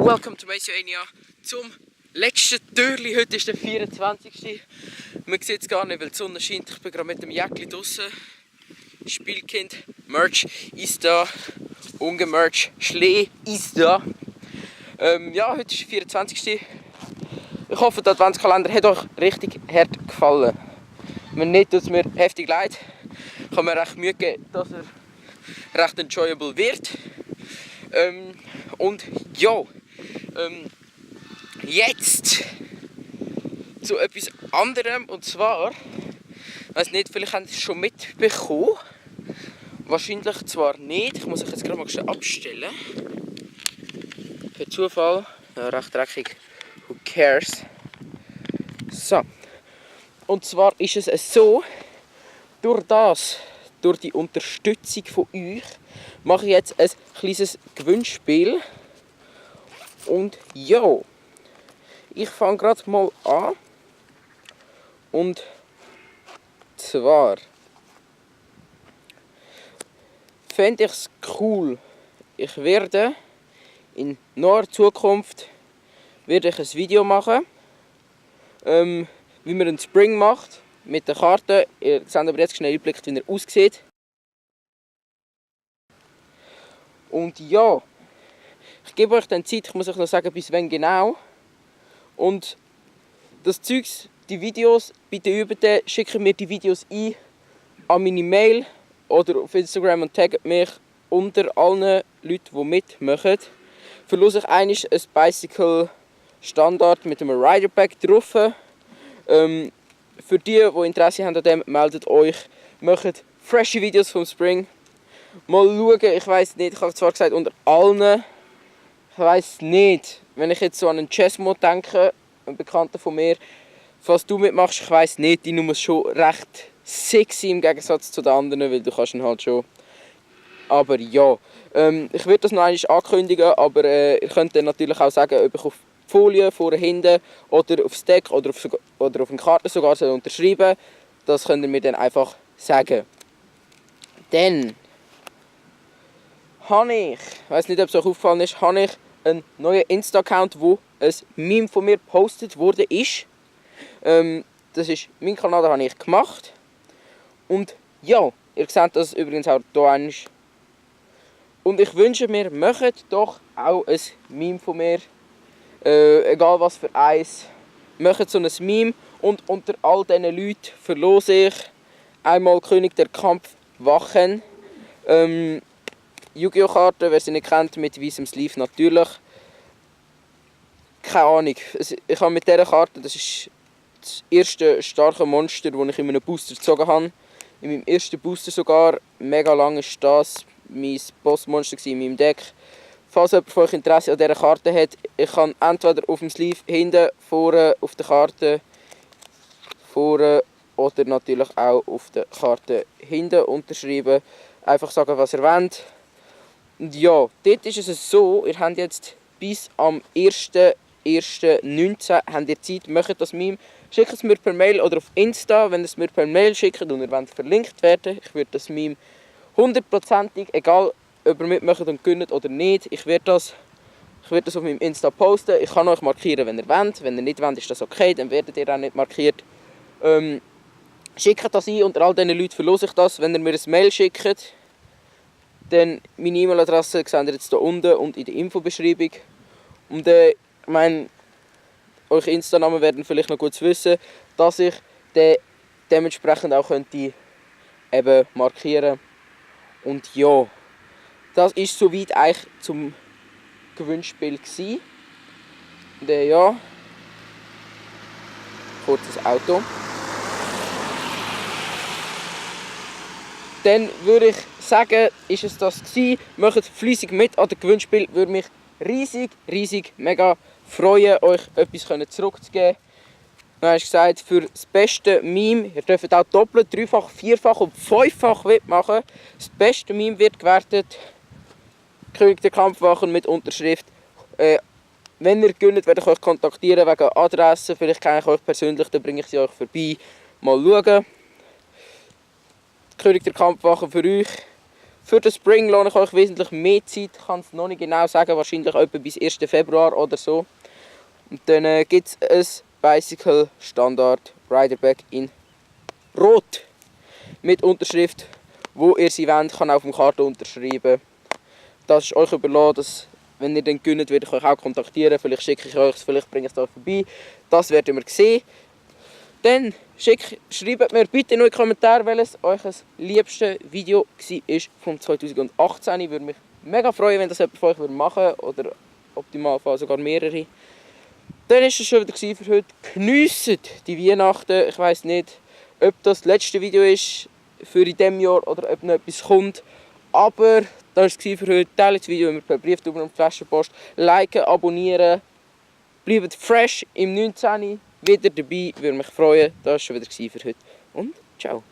welcome to Macioania zum letzten Türli. Heute ist der 24. Man sieht es gar nicht, weil die Sonne scheint. Ich bin gerade mit dem Jäckli draußen. Spielkind, Merch ist da. Ungemerch, Schlee ist da. Ja, heute ist der 24. Ich hoffe, der Adventskalender hat euch richtig hart gefallen. Wenn nicht, tut es mir heftig leid. Ich habe mir recht Mühe gegeben, dass er recht enjoyable wird. Und ja, jetzt zu etwas anderem, und zwar, ich weiss nicht, vielleicht habt ihr es schon mitbekommen, wahrscheinlich zwar nicht, ich muss euch jetzt gerade mal schnell abstellen, per Zufall, ja, recht dreckig, who cares. So, und zwar ist es so, durch die Unterstützung von euch, mache ich jetzt ein kleines Gewinnspiel. Und ja, ich fange gerade mal an. Und zwar fände ich es cool, ich werde in naher Zukunft ein Video machen, wie man einen Spring macht mit der Karte. Ihr seht aber jetzt schnell Einblick, wie er aussieht. Und ja, ich gebe euch dann Zeit, ich muss euch noch sagen, bis wann genau. Und das Zeugs, die Videos, bitte üben, schickt mir die Videos ein an meine Mail oder auf Instagram und taggt mich unter allen Leuten, die mitmachen. Verlose ich einmal ein Bicycle Standard mit einem Riderpack drauf. Für die Interesse haben an dem, meldet euch, macht frische Videos vom Spring. Mal schauen, ich weiss nicht, ich habe zwar gesagt unter allen, ich weiss nicht, wenn ich jetzt so an einen Chessmod denke, ein Bekannter von mir, falls du mitmachst, ich weiss nicht, die Nummer ist schon recht sexy im Gegensatz zu den anderen, weil du kannst ihn halt schon. Aber ja, ich werde das noch einmal ankündigen, aber ihr könnt dann natürlich auch sagen, ob ich auf die Folie, vorne, hinten oder aufs Deck oder auf eine Karte sogar unterschreiben. Das könnt ihr mir dann einfach sagen. Dann habe ich weiß nicht, ob es euch aufgefallen ist, habe ich einen neuen Insta-Account, wo ein Meme von mir gepostet wurde. Das ist mein Kanal, den habe ich gemacht. Und ja, ihr seht das übrigens auch hier. Und ich wünsche mir, macht doch auch ein Meme von mir. Egal was für eins. Macht so ein Meme. Und unter all diesen Leuten verlose ich einmal König der Kampfwachen. Yu-Gi-Oh! Karten, wer sie nicht kennt, mit weißem Sleeve natürlich. Keine Ahnung. Ich habe mit dieser Karte, das ist das erste starke Monster, das ich in einem Booster gezogen habe. In meinem ersten Booster sogar. Mega lang war das mein Bossmonster in meinem Deck. Falls jemand von euch Interesse an dieser Karte hat, ich kann entweder auf dem Sleeve hinten, vorne auf der Karte, vorne oder natürlich auch auf der Karte hinten unterschreiben. Einfach sagen, was ihr wollt. Und ja, dort ist es so, ihr habt jetzt bis am 1.1.19 habt ihr Zeit, macht das Meme. Schickt es mir per Mail oder auf Insta, wenn ihr es mir per Mail schickt und ihr wollt verlinkt werden. Ich würde das Meme 100%ig, egal ob ihr mitmacht und gönnt oder nicht, ich werde das auf meinem Insta posten. Ich kann euch markieren, wenn ihr wollt. Wenn ihr nicht wollt, ist das okay, dann werdet ihr auch nicht markiert. Schickt das ein, unter all diesen Leuten verlose ich das. Wenn ihr mir ein Mail schickt, dann meine E-Mail-Adresse seht ihr jetzt hier unten und in der Infobeschreibung. Und ich meine, eure Insta-Namen werden vielleicht noch gut wissen, dass ich den dementsprechend auch könnte eben markieren. Und ja, das ist soweit eigentlich zum Gewinnspiel gewesen. Und ja, kurzes Auto. Dann würde ich sagen, ist es das gewesen. Macht fleissig mit an dem Gewinnspiel. Würde mich riesig, mega freuen, euch etwas zurückzugeben. Dann hast du gesagt, für das beste Meme, ihr dürft auch doppelt, dreifach, vierfach und fünffach mitmachen. Das beste Meme wird gewertet. König der Kampfwachen mit Unterschrift. Wenn ihr gönnt, werde ich euch kontaktieren wegen Adresse. Vielleicht kenne ich euch persönlich, dann bringe ich sie euch vorbei. Mal schauen. König der Kampfwachen für euch. Für den Spring lohne ich euch wesentlich mehr Zeit. Ich kann es noch nicht genau sagen, wahrscheinlich etwa bis 1. Februar oder so. Und dann gibt es ein Bicycle Standard Riderback in Rot. Mit Unterschrift, wo ihr sie wollt, kann auf dem Karton unterschreiben. Das ist euch überlassen, dass, wenn ihr den gönnt, werde ich euch auch kontaktieren. Vielleicht schicke ich euch es, vielleicht bringe ich es euch vorbei. Das werden wir sehen. Dann schreibt mir bitte noch in die Kommentare, welches euch das liebste Video war von 2018. Ich würde mich mega freuen, wenn das jemand von euch machen würde. Oder optimalfall sogar mehrere. Dann war es schon wieder für heute. Geniesst die Weihnachten. Ich weiss nicht, ob das letzte Video ist für in diesem Jahr oder ob noch etwas kommt. Aber das war es für heute. Teilt das Video immer per Brief und Flaschenpost. Liken, abonnieren. Bleibt fresh im 19. Wieder dabei, würde mich freuen. Das war schon wieder für heute. Und ciao.